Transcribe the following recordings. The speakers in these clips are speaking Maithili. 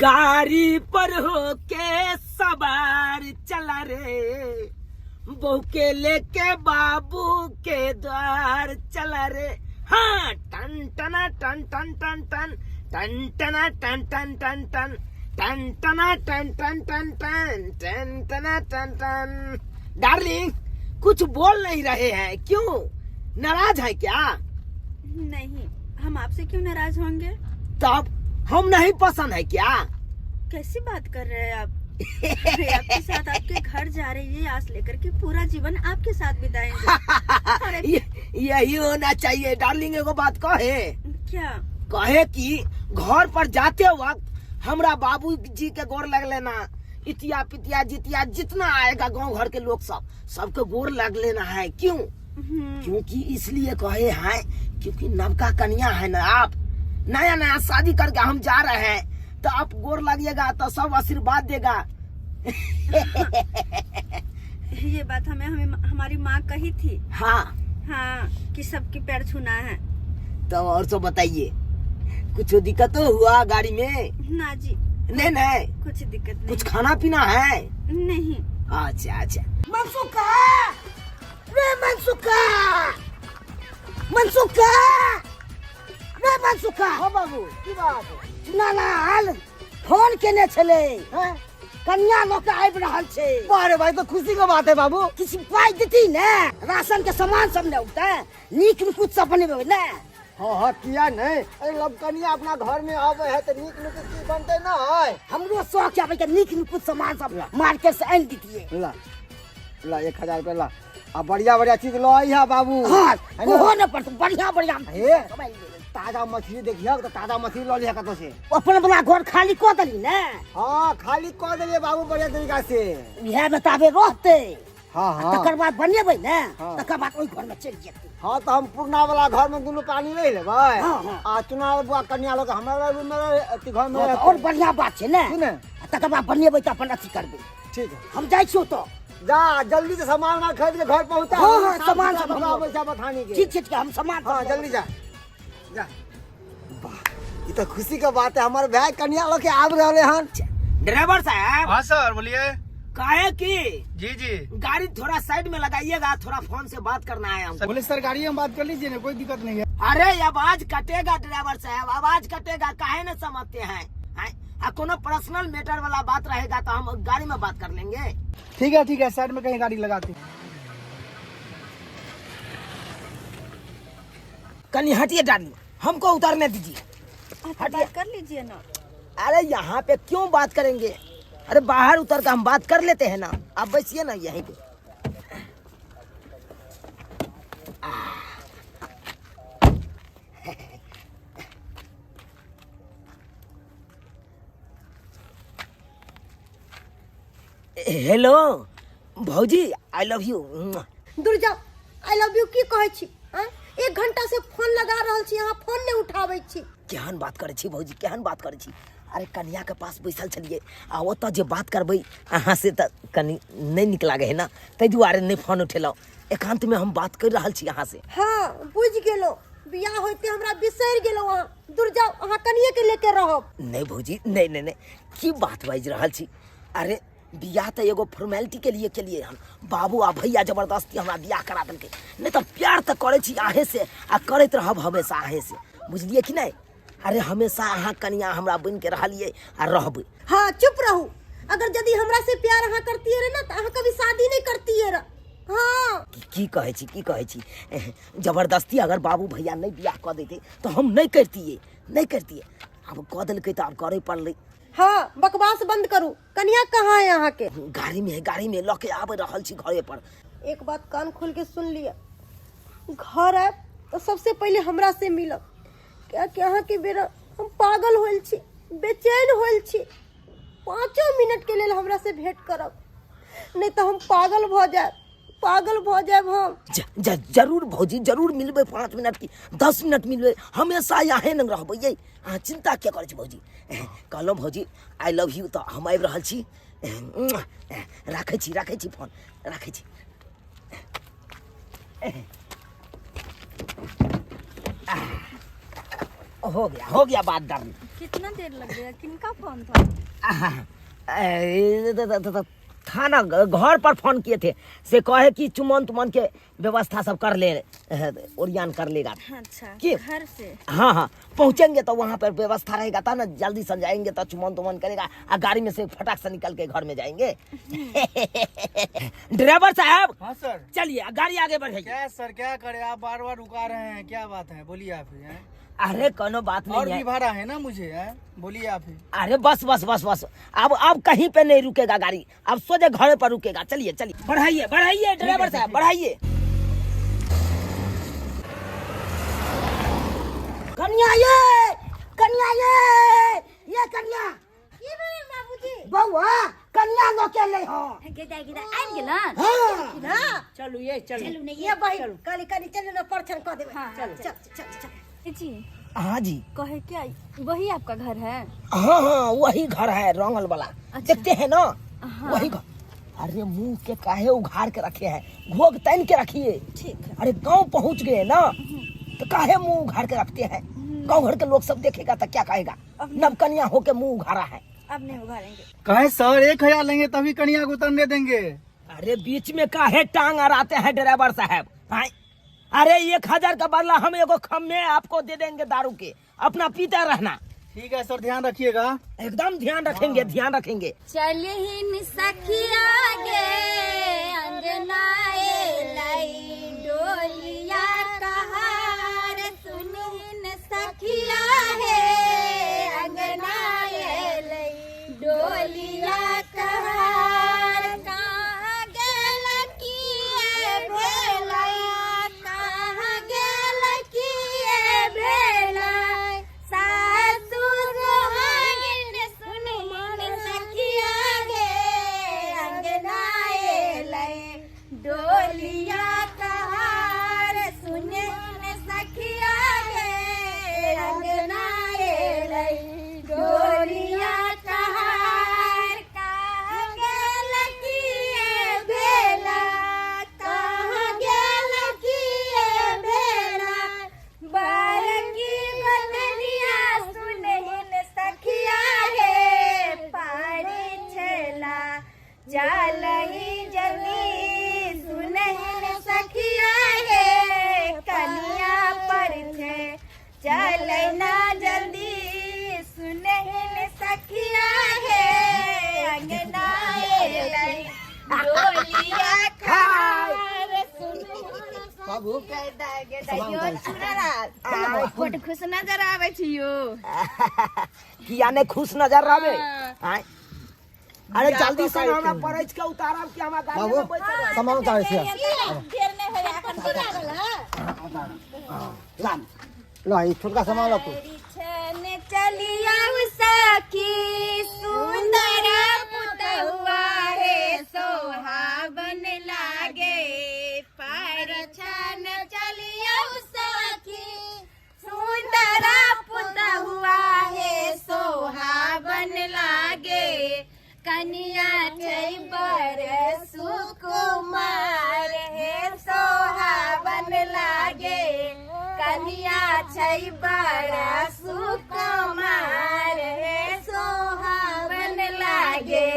गाड़ी पर होके सवार चला रे, बहू के लेके बाबू के द्वार चला रे। हाँ, टन टना टन टन टन टन टन टना टन टन टन टन टन टना टन टन टन टन टन टना टन टन। डार्लिंग, कुछ बोल नहीं रहे हैं, क्यों नाराज है क्या? नहीं, हम आपसे क्यों नाराज होंगे? तब हम नहीं पसंद है क्या? कैसी बात कर रहे हैं आप? मैं आपके साथ आपके घर जा रही है आस लेकर कि पूरा जीवन आपके साथ बिताएंगे। अरे यही होना चाहिए डार्लिंग। एगो बात कहे? क्या? कहे कि घर पर जाते वक्त हमरा बाबू जी के गोर लग लेना, इतिया पितिया जितिया जितना आएगा गांव घर के लोग सब, सबके गोर लग लेना है। क्यों? क्योंकि इसलिए कहे हैं क्योंकि नवका कन्या है ना, आप नया नया शादी करके हम जा रहे हैं, तो आप गोर लगिएगा तो सब आशीर्वाद देगा। ये बात हमें हमें हमारी माँ कही थी। हाँ। हाँ, कि सबके पैर छूना है। तो और सब बताइए, कुछ दिक्कत तो हुआ गाड़ी में? ना जी। नहीं नहीं, कुछ दिक्कत नहीं। कुछ खाना पीना है? नहीं। अच्छा अच्छा। मनसुखा रे, मनसुखा, मनसुखा रे, मनसुखा। हाँ बाबू, की बात? चुनालाल फोन केने छले, हैं? कन्या लऽ के आबि रहल छै। अरे भाई, तो खुशी का बात है बाबू। किछु पाइ देती ने, राशन के सामान सब ने उठते, नीक नुकुत सब बनेबै ने। हाँ हाँ, किया नहीं। अरे लब कनिया अपना घर में आवे है तो नीक नुकुत चीज बनते ना है। हमरो शौक आबै के नीक नुकुत सामान सब मार्केट से आनि दितियै। ला ला, 1000 रुपया ला, आ बढ़िया बढ़िया चीज लो आई है बाबू। हाँ। है ना? ओहो ने पड़तौ, बढ़िया बढ़िया। हे, ताजा मछली देखियो तो ताजा मछली लो लिया कतौ से। अपन वाला घर खाली कऽ देली ने? हाँ, खाली कऽ देलियै बाबू, बढ़िया तरीका से। इएह में ताबे रहते। हाँ हाँ। तकर बाद बनेबै ने, हाँ। तकर बाद ओहि घर में चलि जेतै। हाँ, तो हम पुरना वाला घर में दुनू प्राणी रहि लेबै। हाँ, हाँ। आ चुनाव बुआ कन्या लोग हमरा रूम में रह, अथी घर में हाँ, तऽ रहतै। और बढ़िया बात छै ने। की ने? आ तकर बाद बनेबै तऽ अपन अथी करबै। ठीक है। हम जाइ छियौ तऽ। जा, जल्दी से सामान उमान खरीद के घर पहुंचा। हाँ, हाँ, साफ सामान सुथरा सब हम कपड़ा आबै छै बथानी के। ठीक छै, ठीक छै, हम सामान हाँ, सब जल्दी जा जा। वाह, ई तो खुशी के बात है, हमार भाई कन्या लोग के आबि रहले हन। ड्राइवर साहब। हाँ सर, बोलिए। काहे की जी जी, गाड़ी थोड़ा साइड में लगाइएगा, थोड़ा फोन से बात करना है हमको। बोले सर, गाड़ी हम बात कर लीजिए ना, कोई दिक्कत नहीं है। अरे आवाज कटेगा ड्राइवर साहब, आवाज कटेगा, काहे न समझते हैं, हैं? आ कोनो पर्सनल मैटर वाला बात रहेगा तो हम गाड़ी में बात कर लेंगे। ठीक है ठीक है, साइड में कहीं गाड़ी लगाते। कहीं हटिए डार्लिंग, हमको उतारने दीजिए। आप बात कर लीजिए ना। अरे यहाँ पे क्यों बात करेंगे, अरे बाहर उतर कर हम बात कर लेते हैं ना, आप बैठिए ना यहीं पे। हेलो भौजी, I love you. दूर जाओ, I love you की कहै छी? आँय? एक घंटा से फोन लगा रहल छी, अहाँ फोन नहीं उठाबै छी। केहन बात करै छी भौजी, केहन बात करै छी? अरे कन्या के पास बैसल छलियै आ ओतऽ जे बात करबै अहाँ से तऽ कनि नहि नीक लागै है ना, ताहि दुआरे नहि फोन उठेलहुँ। एकांत में हम बात कर रहल छी अहाँ से। हाँ बुझि गेलहुँ, बियाह होइते हमरा बिसरि गेलहुँ अहाँ। दूर जाओ, अहाँ कनिये के लेके रहब। नहीं भौजी, नहीं नहीं नहीं, की बात बाजि रहल छी? अरे बियाह तऽ एगो फॉर्मेलिटी के लिए केलिए हन, बाबू आ भैया जबरदस्ती हमरा बियाह करा देलकै, नहीं तऽ प्यार तऽ करै छी अहें से आ करैत रहब हमेशा अहें से, बुझलियै कि नहीं? अरे हमेशा अहाँ कनिया हमरा बनि के रहलियै आ रहबै। हाँ चुप रहू, अगर यदि हमरा से प्यार अहाँ करतियै रहे ना तऽ अहाँ कभी शादी नहीं करतियै रहे। हाँ। की कहै छी, की कहै छी? जबरदस्ती अगर बाबू भैया नहीं बियाह कऽ देते तऽ हम नहीं करतियै, नहीं करतियै, आब कऽ देलकै तऽ आब करै पड़लै। हाँ बकवास बंद करू, कनिया कहाँ है अहाँ के? गाड़ी में है, गाड़ी में लऽ के आबि रहल छी घरे पर। एक बात कान खोल के सुन लिअ, घर आयब तऽ सबसे पहिले हमरा से मिलब, कियाकि अहाँ के बेरा हम पागल होल छी, बेचैन होल छी। 5 मिनट के लेल हमरा से भेंट करब, नहीं तऽ हम पागल भऽ जायब, पागल भऽ जायब हम। जरूर भौजी, जरूर मिलबै, 5 मिनट की 10 मिनट मिलबै, हमेशा यहाँ नंग रहबै यै, अहाँ चिंता किया करै छी भौजी? कहलहुँ भौजी I love you, तऽ हम आबि रहल छी, राखै छी, राखै छी फोन, राखै छी। हो गया, हो गया बात डन। कितना देर लग गया? किनका फोन था? आहा, ए, थाना घर पर फोन किए थे, से कहे कि चुमन तुमन के व्यवस्था सब कर ले, ओरियान कर लेगा। अच्छा। की? घर से? हाँ हाँ, पहुंचेंगे तो वहाँ पर व्यवस्था रहेगा था ना, जल्दी से जाएंगे तो चुमन तुमन करेगा आ गाड़ी में से फटाक से निकल के घर में जाएंगे। ड्राइवर साहब। हाँ सर। चलिए गाड़ी आगे बढ़ाइए। क्या सर, क्या करे, आप बार बार रुका रहे हैं, क्या बात है, बोलिए आप ही, हैं? अरे कोनो बात और नहीं भी है। भाड़ा है ना मुझे, हैं? बोलिए आप ही। अरे बस बस बस बस, अब कहीं पे नहीं रुकेगा गाड़ी, अब सोझे घरे पर रुकेगा। चलिए चलिए, बढ़ाइए बढ़ाइए ड्राइवर साहब, बढ़ाइए। कन्या ये, कन्या ये, ये कन्या। की भेल बाबूजी? बउआ कन्या लऽ के अयलै हँ। गेदा गेदा आबि गेलन? हाँ। ना। चलू ये चलू। चलू ने। ये बहिन कनी कनी चलू ना, परछन कऽ देबै। हाँ, चल चल चल चल। जी। हाँ जी। कहे क्या वही आपका घर है? हाँ हाँ, वही घर है रंगल वाला। अच्छा। देखते हैं ना। हाँ। वही घर। अरे मुंह के काहे उघाड़ के रखे हैं, घोग तन के रखिए। ठीक है। अरे गांव पहुंच गए ना तो काहे मुंह उघाड़ के रखते हैं, गांव घर के लोग सब देखेगा तो क्या कहेगा, नवकनिया होके मुंह उघाड़ा है। अब नहीं उघाड़ेंगे। कहे सर 1000 लेंगे तभी कन्या को उतरने देंगे। अरे बीच में काहे टांग अड़ाते हैं ड्राइवर साहब भाई। अरे 1000 का बदला हम एगो खम्भे आपको दे देंगे दारू के, अपना पीता रहना। ठीक है सर, ध्यान रखिएगा। एकदम ध्यान रखेंगे, ध्यान रखेंगे। चलहिन सखिया गे अंगनाए लाई डोलिया कहार, सुनिन सखिया हे अंगनाए लाई डोलिया कहार, कहाँ गेल किए भेलै, कहाँ गेल किए भेलै, सासु सोहागिन सुनिन सखिया गे अंगनाए लै डोलिया कहार, सुनिन सखिया गे अंगनाए लै डोलिया कहार, कहाँ गेल किए भेला, कहाँ गेल किए भेला, बड़की बदनिया सुनहिन सखिया हे पारी छेला चलही जल्दी, सुनहिन सखिया हे कनिया पर छे चलै ना जल्दी, सुनहिन सखिया हे अंगना एलै डोलिया खार, सुनहिन। बाबू। गेदा गेदा यो सुनरा बड खुश नजर आबै छी यो। किया ने खुश नजर रहे? हाँ। आय। अरे जल्दी से हमरा परैच के उतारब कि हमरा गाड़ी बाबू में बैठब। सामान उतारै छियै। देर नहि होय एखन। ला ला, ई छोटका सामान लऽ तू। छन चलिया सखी सुंदर पुतहुआ हे सोहावन लागे, पर छन चलिया सखी सुंदर पुतहुआ हे सोहावन लागे, कनिया छै बर सुकुमार हे सोहावन लागे, कनिया छै बर सुकुमार हे सोहावन लागे,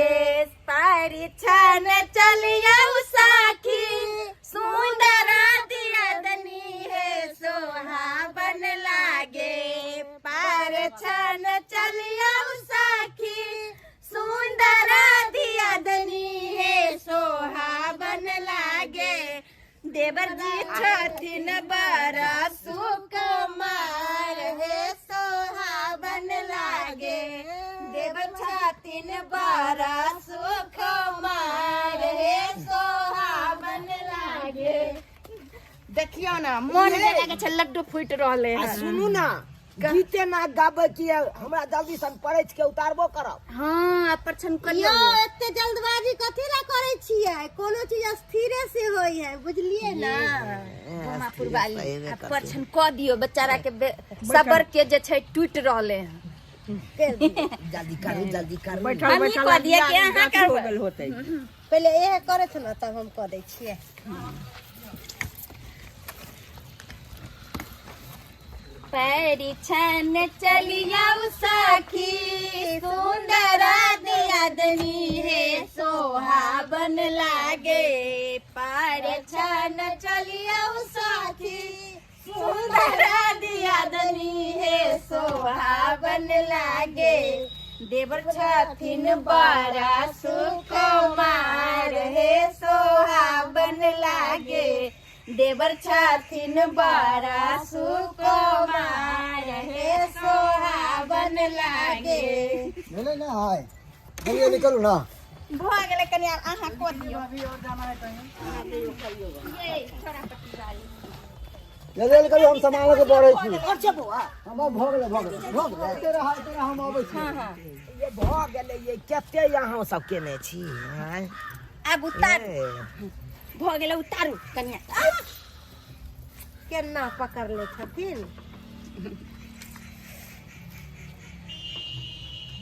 परिछन चलियौ सखी सुंदर दियदनी हे सोहावन लागे, परिछन चलियौ सखी सुंदर दियदनी हे सोहावन लागे, देवर जी छथिन बड़ा सुकुमार हे सोहावन लागे, देवर छथिन बड़ा सुकुमार हे सोहावन लागे। देखियौ ना मन लागै छै, लड्डू फूटि रहलै आ हन। सुनू ना, गीते ना गाबै की हमरा जल्दी सन परैच के उतारबो करब। हाँ, परछन यो करियौ। एते जल्दबाजी कथी ला करै छियै? कोनो चीज स्थिरे से होइ है, बुझलियै ना? घुमापुर वाली आ परछन कऽ दियौ, बेचारा के सबर के जे छै टूटि रहलै हन। जल्दी करू, जल्दी करू। हमही कऽ दियै कि अहाँ करबै? पहिले इहे करै छै ना, तब हम कऽ दै छियै। परिछन चलिया सखी सुंदर दियादनी हे सोहाबन लागे परिछन चलिया सखी सुंदर दियादनी हे सोहाबन लागे देवर छथिन बड़ा सुकुमार हे सोहाबन लागे देवर छथिन बड़ा सुकुमार हे सोहाबन लागे। भेलै ने आइ जल्दी निकलू ना। भऽ गेलै, कनि आब अहाँ कऽ दियौ। अभी और जाना है कहीं? ये छोड़ा पट्टी वाली। जल्दी निकलू, हम सामान लऽ के बढ़ै छी। अच्छा बौआ। हम भऽ गेलै, भऽ गेलै, भऽ गेलै। तेरा हाल तेरा, हम अबै छी। ये भऽ गेलै, ये कते अहाँ सब केने छी आँय? आब उतारू। ए, भऽ गेलै, उतारू कनिया। केना पकड़ले छथिन।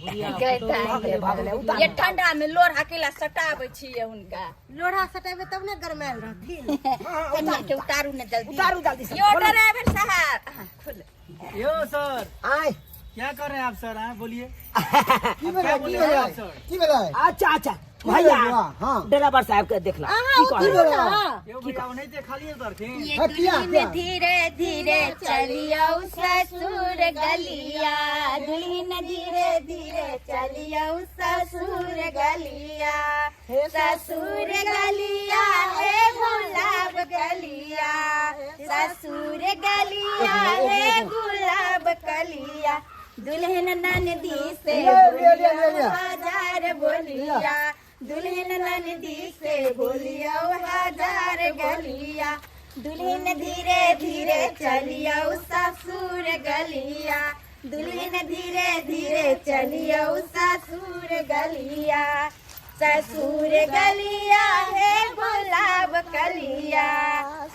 भऽ गेलै, भऽ गेलै, उतारू। ये ठंडा में लोढ़ा केला सटाबै छियै हुनका। लोढ़ा सटेबै तब ने गरमायल रहथिन। कनिया के उतारू ने जल्दी। उतारू जल्दी से। यो ड्राइवर साहब, अहाँ खोलू। यो सर। आय। क्या कर रहे हैं आप सर? हाँ बोलिए। की भेलै? क्या की बोले भेलै? आप सर? की भेलै? अच्छा अच्छा की भैया। भेलै बौआ? हाँ। ड्राइवर साहब के देखला अहाँ की उतरू कहै? ना। यो भैया नहीं थे, खाली उतरथिन। ये हाँ, किया, दुल्हन किया? धीरे धीरे चलियो ससुर गलिया, दुल्हन धीरे धीरे चलियो ससुर गलिया, ससुर गलिया हे गुलाब गलिया, ससुर गलिया हे गुलाब कलिया, दुल्हन ननदी से लिया, लिया, लिया, लिया, लिया। हजार बोलिया, दुल्हन ननदी से बोलियो हजार गलिया, दुल्हन धीरे धीरे चलियो ससुर गलिया, दुल्हन धीरे धीरे चलियो ससुर गलिया, ससुर गलिया हे गुलाब कलिया,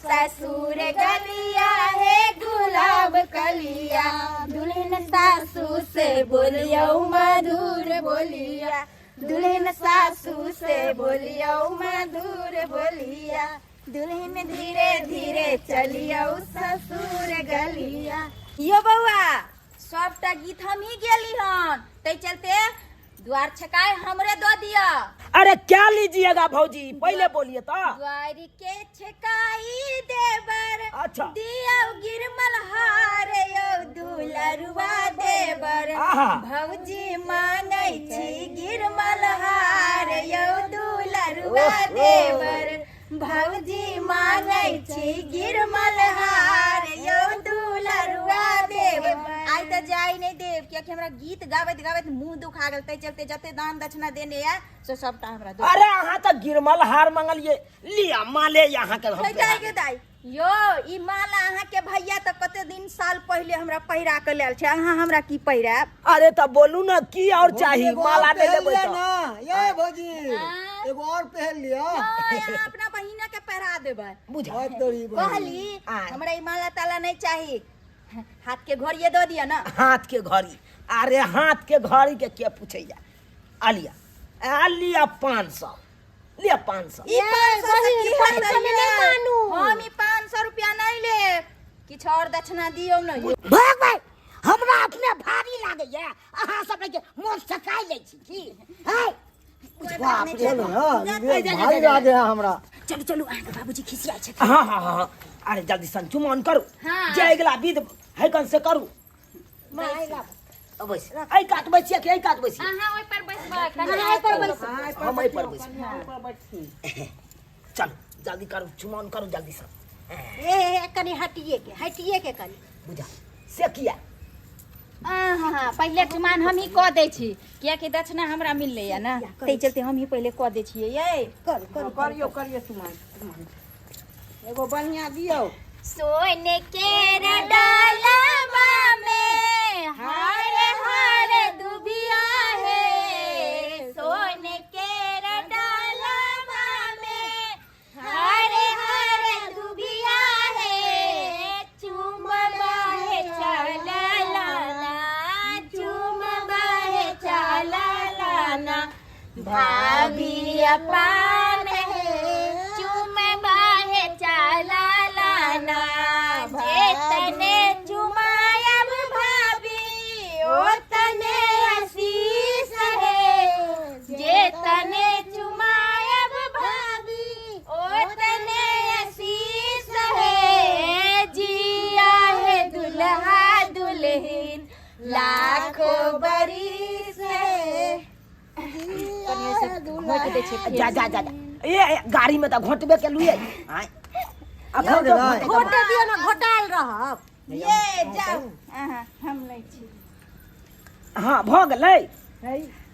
ससुर गलिया हे गुलाब कलिया, दुल्हन सासू से बोलियो मधुर बोलिया, दुल्हन सासू से बोलियो मधुर बोलिया, दुल्हन धीरे धीरे चलियो ससुर गलिया। यो बौआ, सबटा गीत हम ही गेली हन, तै चलते द्वार छकाय हमरे दऽ दिअ। अरे क्या लीजिएगा भौजी, पहले बोलिए तो। द्वार के छकाई देवर। अच्छा। दियौ गिरमल हार यौ दुलरुआ देवर। आहा। भौजी मांगै छी गिरमल हार यौ दुलरुआ देवर, भौजी मांगै छी गिरमल हार यौ दुलरुआ देवर। आइ तऽ जाय नहि देब, कियाकि हमरा गीत गाबैत गाबैत मुंह दुखा गेल, ताहि चलते जते दान दक्षिणा देने या से सबटा हमरा दो। अरे अहाँ तऽ गिरमल हार मंगलिए, लिया माले यहाँ के हम दाई के दाई यो, ई माला अहाँ के भैया तऽ कते दिन साल पहिले हमरा पहिरा के लायल छै, अहाँ हमरा की पहिरायब? अरे तऽ बोलू ना की और चाही, एगो और माला नहीं पहन लेबै लिअ तऽ। ना ये भौजी, एगो और पहन लिअ। नहि, अहाँ अपना बहिना के पहिरा देबै। बुझा बहुत तोरी बहिन। कहली आय। हमरा ई माला ताला नहीं चाही, हाथ के घड़िए दऽ दिअ ना। हाथ के घड़ी? अरे हाथ के घड़ी के के पूछैया, आलिया आलिया 500 लिया, 500। ई 500 से की बहिन, हेतै? 500 में नहि मानू। हम ई 500 रुपया नहीं लेब, किछु और दक्षिणा दियौ ने यौ। भाग भाई, हमरा अपने भारी लागैया, अहाँ सब के मोन सकाइ लै छी की है? कोइ बात नहि छै। चलू, हाँ, भारी लागे है हमरा। चलू चलू, अहाँके बाबूजी खिसियाइ छथिन। हाँ हाँ हाँ, अरे जल्दी सन चुमान करू। हाँ। जे अगिला विध है कन से करू। बैस, एहि कात बैसिए कि एहि कात बैसिए? अहाँ ओहि पर बैसबै कनि। अहाँ एहि पर बैसू। हम एहि पर बैसबै। चलू जल्दी करू, चुमान करू जल्दी से। ए ए, कनि हटिए के, हटिए के कनि। बुझा से किया? हाँ, पहिले चुमान हम ही कऽ दै छी, कियाकि दक्षिणा हमरा मिललैया ने, ताहि चलते हम ही पहिले कऽ दै छियै। यै करू करू। करियौ करियौ, सुमान एगो बढ़िया दियौ। सोने के डालवा में हर हर दुबिया है, सोने के डालवा में हर हर दुबिया है, चुमबा है चला लाना, चुमबा है चला लाना, भाभी अपान है, चुमबा है चला लाना, जेतने चुमाया लाखों बरिस है। घोटि दै छै। जा जा जा जा। ए ए, गाड़ी में तऽ घोटबे केलू ये आय अखन तो घोटे घोटे दियौ ने, घोटायल रहब। ये जाओ अहाँ, हम लै छी। हाँ, भऽ गेलै।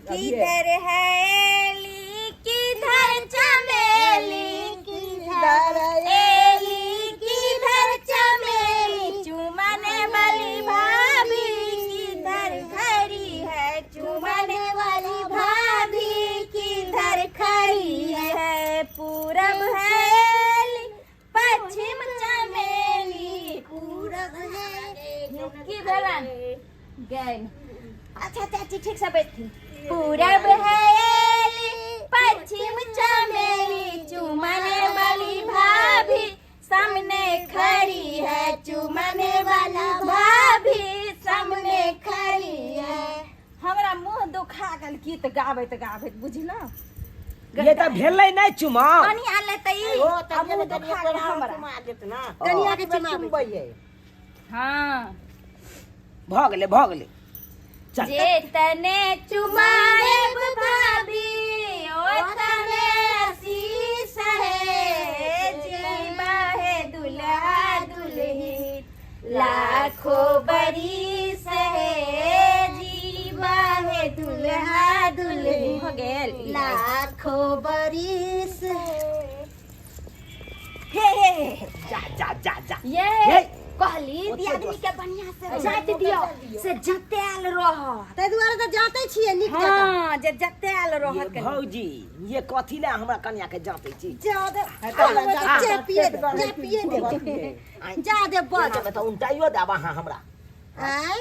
किधर है एली किधर चमेली, किधर एली किधर चमेली, चुमाने वाली भाभी किधर खड़ी है, चुमाने वाली भाभी किधर खड़ी है। पूरब है एली पश्चिम चमेली, पूरब है। की भेलन गैल? अच्छा चाची, ठीक से बैठी। पूरब है एली पश्चिम चमेली, चुमाने वाली भाभी सामने खड़ी है, चुमाने वाला भाभी सामने खड़ी है। हमरा मुंह दुखा गेल गीत गाबैत गाबैत, बुझलहुँ? ये तऽ भेलै नहि चुमाओ। पानी आनले तऽ ई ओ आ तब मुंह दुखा गेल हमरा। चुमा देत ना। कनिया के चुमाबै। चुमबै। हाँ। भऽ गेलै, भऽ गेलै, चल। जे तने चुमाएब भाभी ओ तने आशीष है, जीवा है दुल्हा दुल्ही लाखों बरिस है, जीवा है दुल्हा दुल्ही हो गेल। लाखों बरिस है। हे हे हे। जा जा जा जा। ये। हे। कहली दियादनी के बढ़िया से जाति दियो से जतायल रह। ताहि दुआरे तऽ जाते छियै नीक जकाँ। हाँ, जे जतायल ये रहत कनि। भौजी, ये कथी ले हमरा कनिया के जाते छी? जा दे चाय पिए दे, चाय पिए दे, जा दे बज। एना में तऽ उनटाइयो देब अहाँ हमरा। आँय।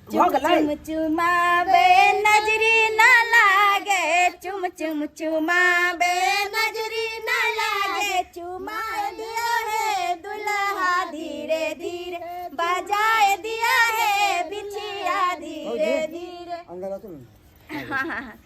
भऽ गेलै। चुम चुमाबे नजरी न लागे, चुम चुम चुमाबे नजरी न लागे, चुमा दिया है दुल्हा धीरे धीरे, बजाए दिया है बिछिया धीरे धीरे। अंदर आतो ने। हाँ हाँ हाँ,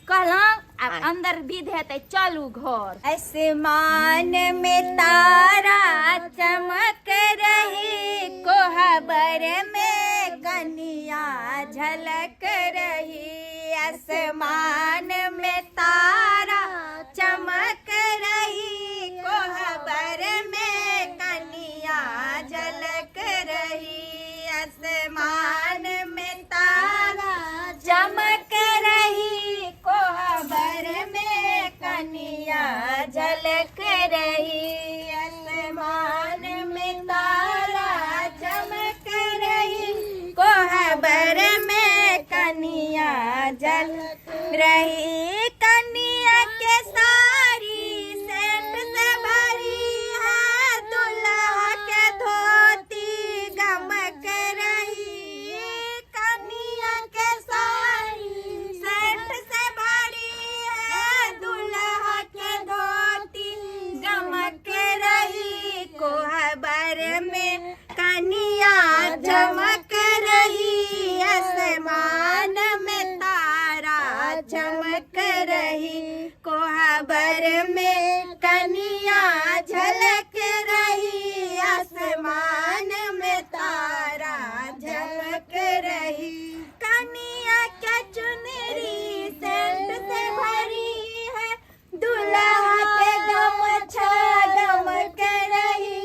कहलहुँ आब अंदर विध हेतै, चलू घर। आसमान में तारा चमक रही, कोहबर में कनिया झलक रही। आसमान में तारा चमक रही, कोहबर में कनिया झलक रही। आसमान में तारा चमक रही, कोहबर में कनिया झलक रही। आसमान में तारा चमक रही, कोहबर में कनिया झलक रही। कनिया के साड़ी सेंट से भरी है, दुल्हा के धोती गमक रही। कनिया के साड़ी सेंट से भरी है, दुल्हा के धोती गमक रही। कोहबर में कनिया चमक रही, आसमान में तारा चमक रही। कोहबर में कनिया झलक रही, आसमान में तारा झलक रही। कनिया के चुनरी सेंट से भरी है, दुल्हा के गमछा गमक रही।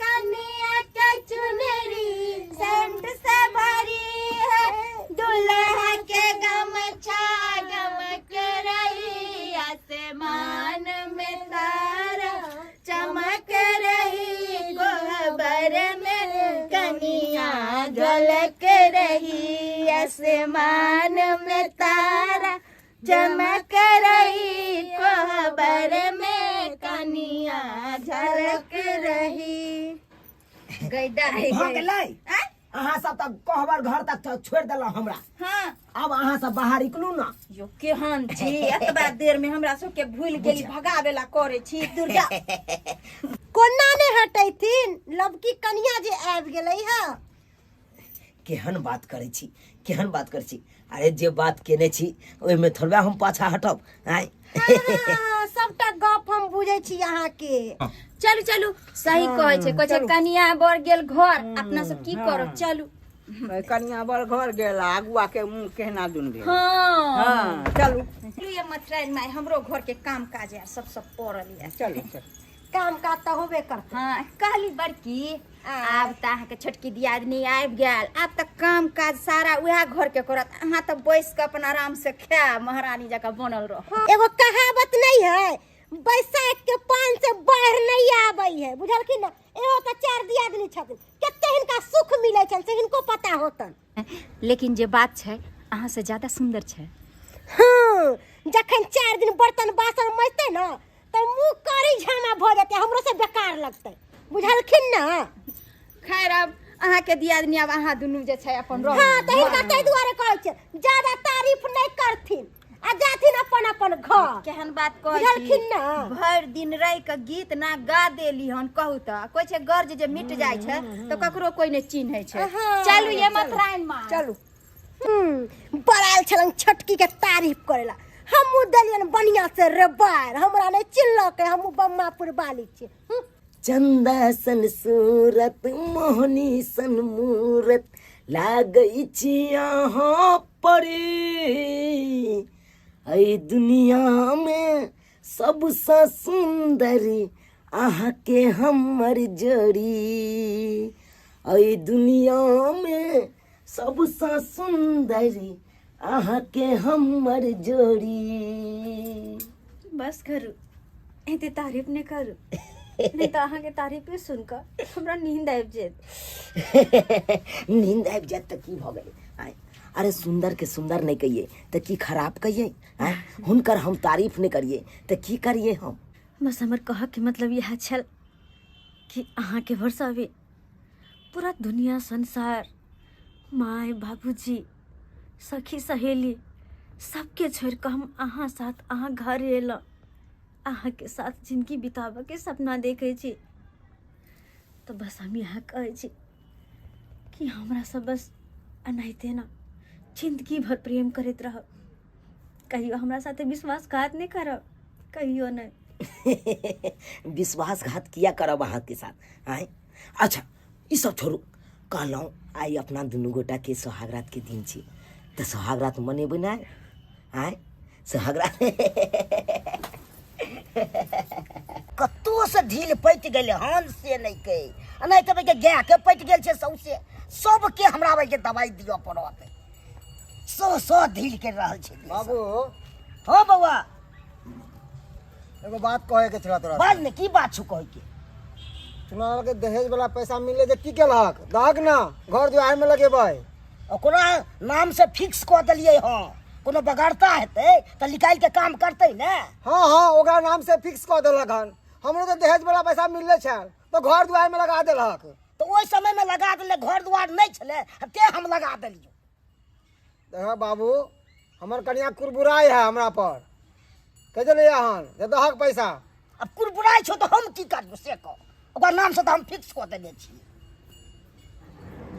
कनिया के चुनरी सेंट से भरी है, दुल्हा के गमछा गमक रही। आसमान में तारा चमक रही, कोहबर में कनिया झलक रही। आसमान में तारा चमक रही, कोहबर में कनिया झलक रही। गैदा। भऽ गेलै। अहाँ सब तऽ कोहबर घर तक तऽ छोड़ि देलहुँ हमरा। हाँ। आब अहाँ सब बाहर निकलू ने। यो केहन छी, एतबा देर में हमरा सबके भूल गेली, भगावे ला करे छी दुर्गा। कोना ने हटेथिन, लबकी कनिया जे आबि गेलै है। केहन बात करै छी, केहन बात करै छी? अरे, जे बात केने छी ओहिमे थोड़बे हम पाछा हटब आँय? हाँ, सबटा गप हम बुझै छी अहाँके। चलू चलू, सही कहै छै, कहै छै कनिया बर गेल घर, अपना सब की करब? चलू। कनिया बर घर गेल आ अगुआ के मुंह केहना दुन भेल। हाँ। हाँ, चलू। चलू ये मथुराइन माय, हमरो घर के काम काज यार सब सब पड़ल ये। चलू चलू। काम काज तऽ होबे करतै। हाँ, कहली बड़की, आब तऽ अहाँके छोटकी दियादनी आबि गेल, आब तऽ काम काज सारा उएह घर के करत, अहाँ तऽ बैस कऽ अपन आराम से खायब, महारानी जकाँ बनल रहब। एगो कहावत नहीं है, बैसाख के पान से बाढ़ नहीं आबै है, बुझलखिन ना? एगो तऽ चार दियादनी छथिन, कते हिनका सुख मिलै छनि से हिनको पता होतन। लेकिन जे बात छै, अहाँ से ज्यादा सुंदर छै। हाँ, जखन 4 दिन बर्तन बासन मजतै ना तऽ मुँह कारी झामा भऽ जेतै, हमरो से बेकार लगतै, बुझलखिन ना? खैर अब अहाँके दियादनी, आब अहाँ दुनू जे छै अपन रहू। हाँ, तऽ हिनका ताहि दुआरे कहै छियै ज्यादा तारीफ नहि करथिन आ जाथिन अपन अपन घर। केहन बात कहै छी? बुझलखिन ना? भरि दिन रहि कऽ गीत ना गा देली हन। कहू तऽ कोइ छै गर्ज जे मिट जाइ छै तऽ ककरो कोइ नहि चिन्है छै। हाँ। चलू ये मथुराइन माँ, चलू। बड़ायल छलन छोटकी के तारीफ करेला, हमहूँ देलियन बढ़िया से रे बार, हमरा नहीं चिल्लकै, हमहूँ बम्मापुर बाली छी। चंदा सन सूरत मोहनी सन मूरत लागै छी अहाँ परी, एहि दुनिया में सबसँ सुन्दरी अहाँके हमर जोड़ी, एहि दुनिया में सबसँ सुन्दरी अहाँके हमर जोड़ी। बस करू, एते तारीफ नहि करू, नहि तऽ अहाँके तारीफे सुनि कऽ हमरा नींद आबि जायत। नींद आबि जायत तऽ की भऽ गेलै? आँय, अरे सुन्दर के सुन्दर नहि कहियै तऽ की खराब कहियै? आँय, हुनकर हम तारीफ नहि करियै तऽ की करियै हम? बस हमर कहऽके मतलब इएह छल कि अहाँके भरोसा भी पूरा दुनिया संसार, माय बाबूजी, सखी सहेली सबके छोड़ि कऽ हम अहाँ साथ अहाँ घर एलहुँ, अहाँके साथ जिंदगी बिताबऽके सपना देखै छी। तऽ बस हम इएह कहै छी कि हमरा सब बस एनाहिते ने जिंदगी भर प्रेम करैत रहब, कहियो हमरा साथे विश्वासघात नहि करब, कहियो नहि। विश्वासघात किया करब अहाँके साथ? आँय, अच्छा ई सब छोड़ू, कहलहुँ आइ अपना दुनू गोटाके सोहागरातके दिन छी, तऽ सोहागरात मनेबै ने? आँय, सोहागरात कतौ से ढील पटि गेलै हन से नहि कहि, आ नहि तऽ के गायके पटि गेल छै सौंसे, सबके हमरा के दवाइ दिअ पड़त। सौ सौ ढील करि रहल छै बाबू। हँ बौआ, एगो बात कहे के छला तोरा। बाज ने, की बात छौ कहे के? चुनाव के दहेज वाला पैसा मिले जे की केलहक? दहक ना घर दुआर में लगेबै। ओकरा नाम से फिक्स कऽ देलियै हँ, कोनो बगाड़ता हेतै तऽ निकालि के काम करतै ने। हाँ हाँ, ओकरा नाम से फिक्स कऽ देलक हन। हमरो तऽ दहेज वाला पैसा मिलले छल तऽ घर दुआर में लगा देलक। तऽ ओहि समय में लगा देले, घर दुआर नहि छलै ते हम लगा देलियै। देखऽ बाबू, हमर कनिया कुरबुराइ है हमरा पर, कहि देलियै हन जे दहक पैसा। अब कुरबुराइ छौ तऽ हम की करबो से कह, ओकर नाम से तऽ हम फिक्स कऽ देने छियै।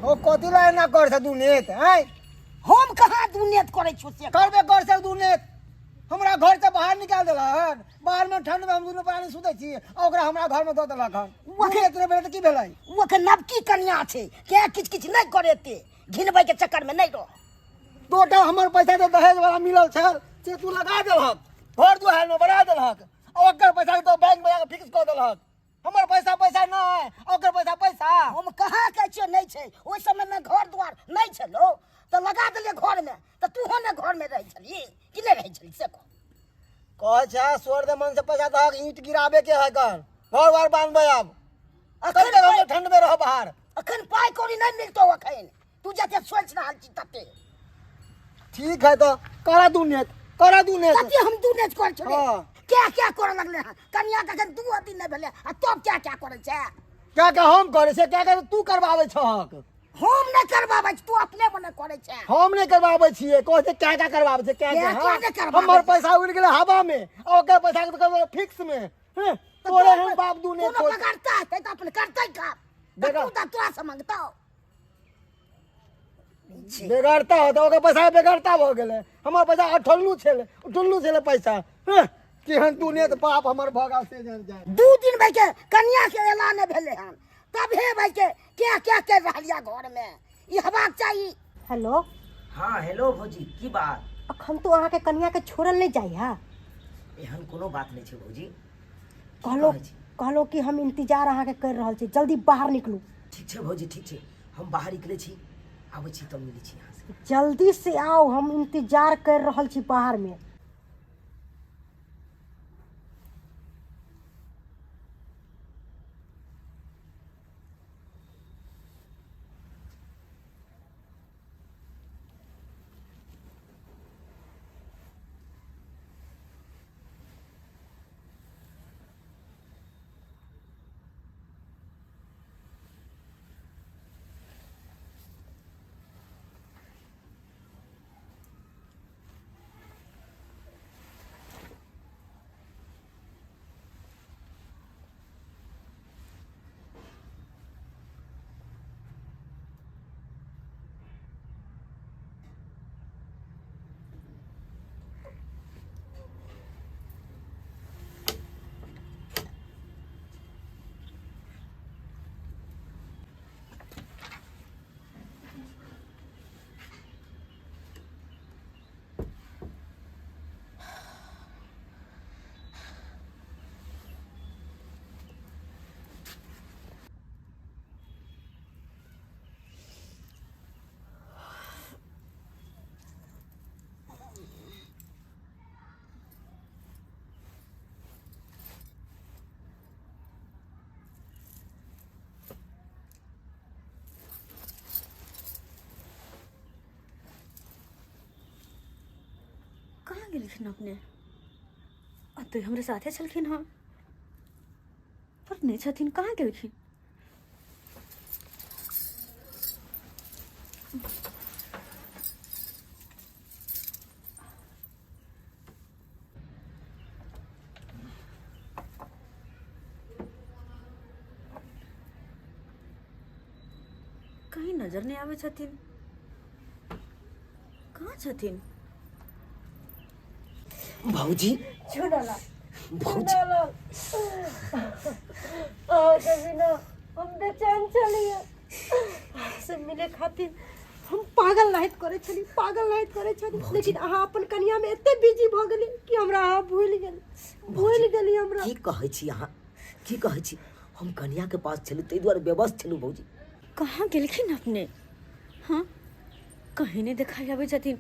ओ कथी ला एना कर छै दुनेत? आँय, हम कहाँ दुनेत करै छियौ से कह। करबे कर छै दुनेत, हमरा घर से बाहर निकाल देलक हन, बाहर में ठंड में हम दुनू प्राणी सुतै छी आ ओकरा हमरा घर में दऽ देलक हन। दुनेत नहि भेलै तऽ की भेलै? ओ एखन नवकी कनिया छै, तें किछु किछु नहि करेतै, घिनबै के चक्कर में नहि रह। टोटल हमर पैसा जे दहेज वाला मिलल छल से तू लगा देलहक, घर दुआर में बढ़ा देलहक, आ ओकर पैसा तो बैंक में जाके फिक्स कऽ देलहक। हमर पैसा पैसा नहि, ओकर पैसा पैसा। हम कहाँ कहै छियौ नहि छै, ओहि समय में घर दुआर नहि छलौ तऽ लगा देलियै घर में, तऽ तूहो ने घर में रहै छलही कि नहि रहै छलही से कह। कहै छै स्वर्ग मन से पैसा दहक, ईंट गिराबे के है, घर घर वार बांधबै आब। अखन कब तक हम ठंड में रहब बाहर? अखन पाइ कौड़ी नहि मिलतौ अखन, तू जते सोचि रहल छी तते। ठीक है तो करा दू नेत, करा दू नेत। कते हम दू नेत कर छोड़े? हाँ। क्या क्या करे लगले हन? कनिया के अखन 2 दिन नहि भेलै आ तब क्या क्या करे छै? क्या क्या हम करे छै, क्या क्या तू करबाबै छहक? हम नहि करबाबै छी, तू अपने मने करे छै। हम नहि करबाबै छियै, कहै छै क्या क्या करबाबै छै, क्या क्या क्या, क्या हाँ। नहि करबाबै हमर छै? पैसा उड़ि गेलै हवा में आ ओकर पैसा के तो फिक्स में। हैं, तोरे हम बाप दू नेत कोनो पकड़ता हेतै तऽ अपन करतै काम, तऽ बेगर- तू तऽ तोरा से मंगतौ। बेगरता होता, ओकर पैसा बेगरता भऽ गेलै, हमर पैसा अठल्लू छलै, उठल्लू छलै पैसा। हैं, केहन तू ने तऽ बाप हमर भऽ गेल से जान जाए। 2 दिन भाई के कनिया के एला नहि भेलै हन तबे भाई के क्या क्या कर रहल या घर में, ई हेबाक चाही। हेलो। हाँ हेलो भौजी, की बात? अखन तो अहाँके कनिया के छोड़ल नहीं जाइ है। एहन कोनो बात नहीं छै भौजी। कहलो कहलो कि हम इंतजार अहाँके कर रहल छी, जल्दी बाहर निकलू। ठीक छै भौजी, ठीक छै, हम बाहर निकले छी, आबै छी तब मिलै छी अहाँ से। जल्दी से आओ, हम इंतजार कर रहल छी बाहर में। कहाँ गेलखिन अपने? अतऽ हमरे साथे छलखिन हँ, पर नहि छथिन, कहाँ गेलखिन? कहीं नजर नहि आबै छथिन, कहाँ छथिन? भौजी, चुनालाल, भौजी, चुनालाल, अहाँके बिना हम बेचैन छलियै। से मिले खातिर हम पागल नाहित करै छली, पागल नाहित करै छली, लेकिन अहाँ अपन कनिया में एते बिजी भऽ गेली कि हमरा अहाँ भूलि गेली, भूलि गेली हमरा। की कहै छी अहाँ, की कहै छी? हम कनिया के पास छलहुँ ताहि दुआरे व्यवस्थ छलहुँ भौजी। कहाँ गेलखिन अपने? हाँ, कहीं नहीं देखाई आबै छथिन।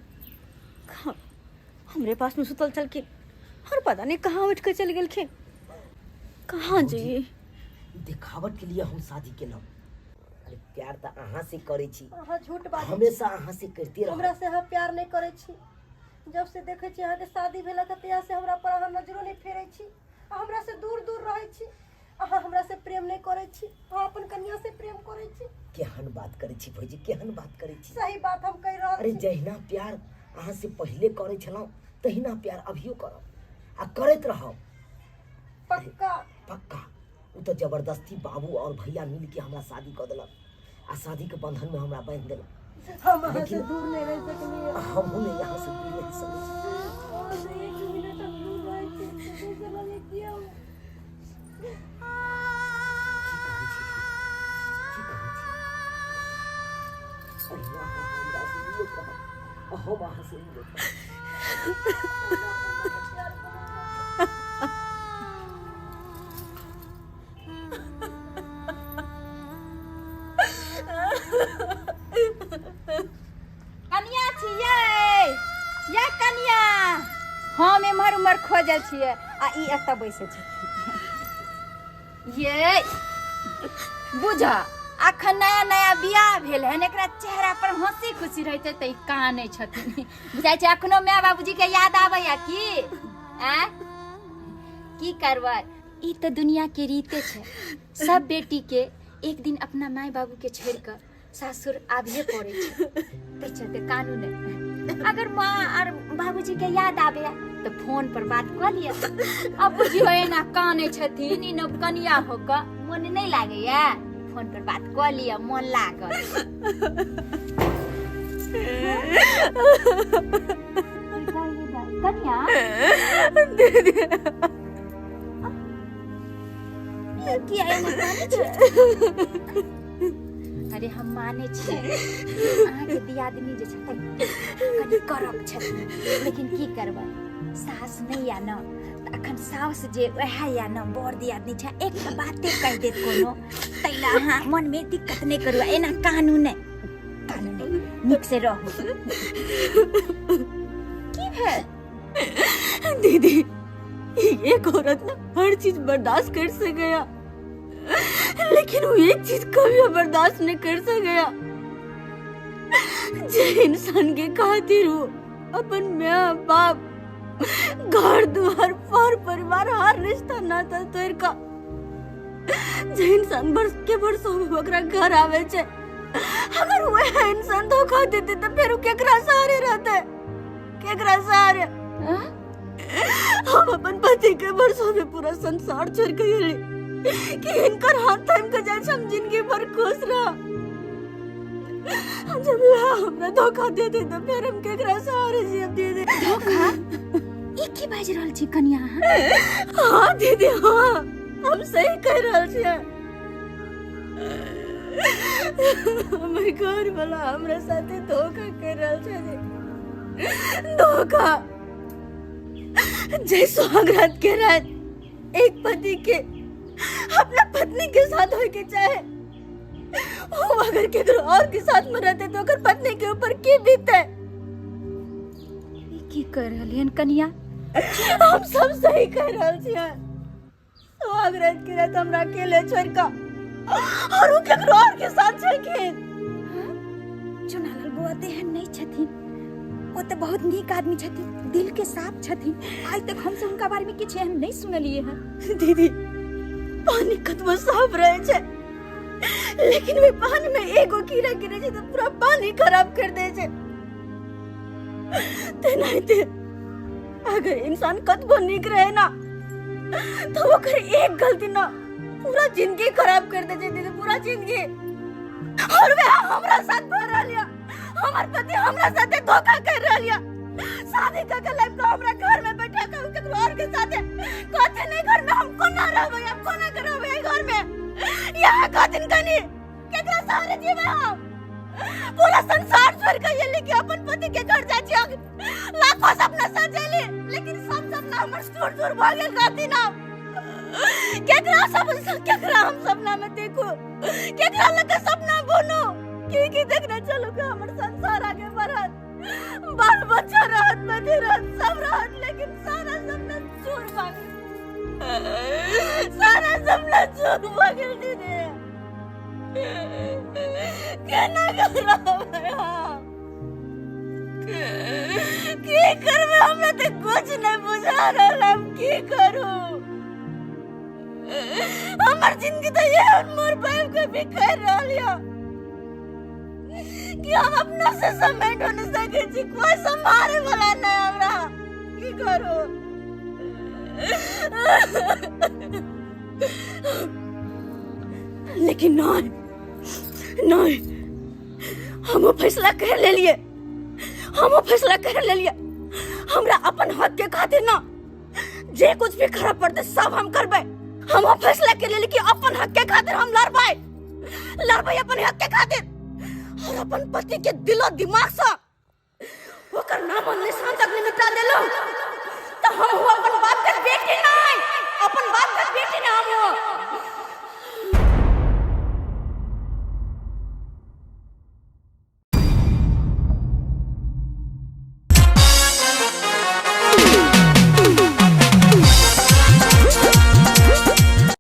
कहाँ हमरे पास में सुतल छलखिन और पता नहीं कहाँ उठ के चलि गेलखिन। कहाँ जी? देखावट के लिए हम शादी केलहुँ। अरे प्यार तऽ अहाँ से करै छी। अहाँ झूठ बाजै छी। हमेशा अहाँ से करते रहब। हमरा से अहाँ प्यार नहीं करै छी। जब से देखै छी अहाँके शादी भेलक तहिया से हमरा पर अहाँ नजरो नहीं फेरै छी, हमरा से दूर दूर रहै छी। अहाँ हमरा से प्रेम नहीं करै छी, अहाँ अपन कन्या से प्रेम करै छी। केहन बात करै छी भौजी, केहन बात करै छी? सही बात हम कहि रहल अरे छी। जहिना प्यार अहाँ से पहिले करै छलहुँ तहिना प्यार अभियो करब आ करैत रहब। पक्का? पक्का। ओ तऽ जबरदस्ती बाबू और भैया मिल के हमरा शादी कऽ देलक आ शादी के बंधन में हमरा बांधि देलक। हम अहाँ से दूर नहीं रह सकलियै। हमहूँ नहीं यहाँ से दूर रह सकै छी। एक मिनट हम दूर रहै छी, ऐसे लगे कि हम की कहै छी भौजी, की कहै छी? अहिना अहाँ हमरा से मिलैत रहब आ हम अहाँ से मिलैत रहब। कनिया छियै या कनिया? हम एम्हर उम्हर खोजल छियै आ ई एतऽ बैसल छथिन। ये बुझ, अखन नया नया बियाह भेल हन, एकरा चेहरा पर हंसी खुशी रहते तऽ ई कानै छथिन। बुझाइ छै अखनो माय बाबूजी के याद आबैया की? आँय, की करबै, ई तऽ दुनिया के रीते छै। सब बेटी के एक दिन अपना माय बाबू के छोड़ कऽ सासुर आबिए पड़ै छै, ताहि चलते कानू नहि। अगर माँ और बाबूजी के याद आबे तऽ फोन पर बात कऽ लिअ। अब बुझियो एना कानै छथिन ई नव कनिया हो कऽ, मोन नहि लागैया? फोन पर बात कऽ लिअ, मोन लागल। कनिया दीदी, किया एना कानै छै? अरे हम माने छियै अहाँके दियादनी जे छथिन कनि कड़क छथिन, लेकिन की करबै, सास नहि या न, तऽ अखन साउस जे वएह या न, बड़ दियादनी छै, एकटा बाते कहि देत कोनो, ताहि लए अहाँ मनमे दिक्कत नहि करू, एना कानू नहि, कानू नहि, नीक से रहू। की भेल दीदी? एक औरत ना हर चीज बर्दाश्त कर सकेया, लेकिन वो एक चीज कभी बर्दाश्त नहीं कर सकेया, जे इंसान के खातिर हो अपन माँ बाप घर द्वार पर परिवार हर रिश्ता नाता तोड़ का जे इंसान बरस के बरसों में ओकरा घर आवे छे, अगर वह इंसान धोखा देते तो फिर वो केकरा सहारे रहते, केकरा सहारे? हम अपन पति के बरसों में पूरा संसार छोड़ के गेली कि इनकर हाथ थाम के जाए हम जिंदगी भर खुश रह। जब वह हमरा धोखा दे दे तो फिर हम केकरा सहारे जियब दीदी? धोखा? ई की बाजि रहल छी कनिया अहाँ? हाँ दीदी हाँ, हम सही कह रहल छियै। हमर घर वाला हमरा साथे धोखा कर रहल छै, धोखा। जय सुहागरात के रात एक पति के अपना पत्नी के साथ होए के चाहे, वो अगर केकरो और के साथ में रहते तो ओकर पत्नी के ऊपर की बीते? ई की कह रहलियन कनिया? हम सब सही कह रहल छियै। सुहागरात के रात हमरा अकेले छोड़ के और वो केकरो और के साथ छलखिन। चुनालाल बौआ तेहन नहि छथिन, ओ तऽ बहुत नीक आदमी छथिन, दिल के साफ छथिन। आइ तक हमसे हुनका बारे में किछु एहन नहि सुनलियै हन। दीदी पानी कतबो साफ रहे छै, लेकिन ओहि पानी में एगो कीड़ा गिरे छै तऽ पूरा पानी खराब कर दे छै। तेनाहिते अगर इंसान कतबो नीक रहे ना तो ओकर एक गलती ना पूरा जिंदगी खराब कर दे छै दीदी, पूरा जिंदगी। और वह हमरा साथ भर रहल या, हमर पति हमरा साथे धोखा कर रहल या। शादी कर के लाइफ हमरा घर में बैठा के केकरो और के साथे कहते नहीं घर में हम कोना रहबै, हम कोना के रहबै घर में? यहाँ कहथिन कनी केकरा सहारे जीबै हम? पूरा संसार छोड़ के ये लेके अपन पति के घर जाय छी, लाखों सपना सजेली, लेकिन सब सपना हमर चूर चूर भ गेल। कहथिन हम केकरा सब केकरा हम सपना में देखू, केकरा लग के सपना बुनू? की की देखने चलू के हमर संसार आगे बढ़त, बाल बच्चा रहत, पति रहत, सब रहत, लेकिन सारा सपना चूर भ गेल, सारा सपना चूर भ गेल दीदी। केना करबै हम, की करबै? हमरा तऽ कुछ नहीं बुझा रहल हम की करू। हमर जिंदगी तो ये मोर बाप के भी कर रहल या कि हम अपना से समेट नहीं सके छी, कोई संभाले वाला नहीं हमरा, की करू? लेकिन नहीं नहीं, हम वो फैसला कर ले लिए, हम वो फैसला कर ले लिए। हमरा अपन हक के खातिर ना जे कुछ भी करऽ पड़ते सब हम करबै। हम वो फैसला कर लेली कि अपन हक के खातिर हम लड़बै, लड़बै अपन हक के खातिर, और अपन पति के दिलो दिमाग से ओकर नाम और निशान तक नहीं मिटा देलहुँ तो हम अपन